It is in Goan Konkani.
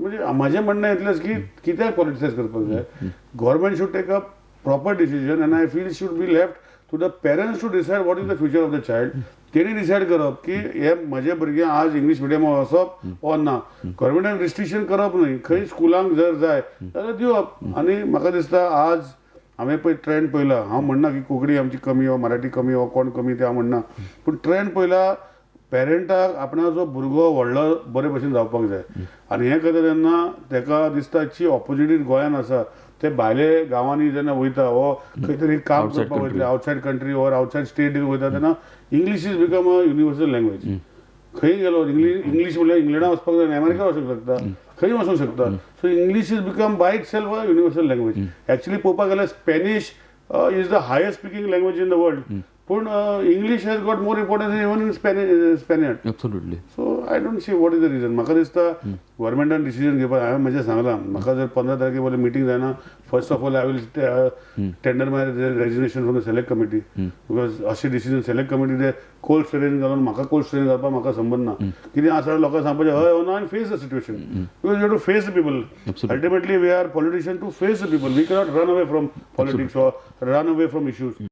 म्हणजे म्हाजें म्हणणें इतलेंच की कित्याक पॉलिटिसायज करपाक जाय. Government should take a proper decision and I feel should be left to the parents to decide what is the future of the child. तेणी डिसायड करप की हे म्हजे भुरगें आज इंग्लीश मिडियमाक वचप or ना. गव्हर्मेंटान रिस्ट्रिक्शन करप न्हय, खंय स्कुलांक जर जाय जाल्यार दिवप. आनी म्हाका दिसता आज हांवें पळय ट्रेंड पळयला, हांव म्हणना की कोंकणी आमची कमी वा मराठी कमी वा कोण कमी तें हांव म्हणना, पूण ट्रेंड पळयला पेरंटाक आपणाचो भुरगो व्हडलो बरे भशेन जावपाक जाय. आनी हें करता तेन्ना ताका दिसता जी ऑपोर्चुनिटी गोंयान आसा ते भायले गांवांनी जेन्ना वयता वो खंय तरी काम करपाक वयतले outside country or outside state वयता तेन्ना English is become a universal language. खंय गेलो इंग्लीश म्हणल्यार इंग्लंडा वचपाक जाय, अमेरिका वचूंक शकता, खंय वचूंक शकता. So English is become by itself a universal language. Actually पळोवपाक गेल्यार Spanish is the highest speaking language in the world, पूण English has got more importance even in Spaniard. Absolutely. So I don't see what is the reason. म्हाका दिसता गव्हर्मेंटान डिसिजन घेवपाक. हांवें म्हजें सांगलां, म्हाका जर 15 तारखे पयलीं मिटींग जायना, first of all I will tender my resignation from the select committee. Because अशें डिसिजन सिलेक्ट कमिटी ते कोल्ड स्टोरेज घालून म्हाका कोल्ड स्टोरेज घालपाक म्हाका संबंद ना. कितें आसा लोकांक सांगपाचें हय हो ना आनी face the situation, because you to face the people. Ultimately we are politician to face the people. We cannot run away from politics or run away from issues.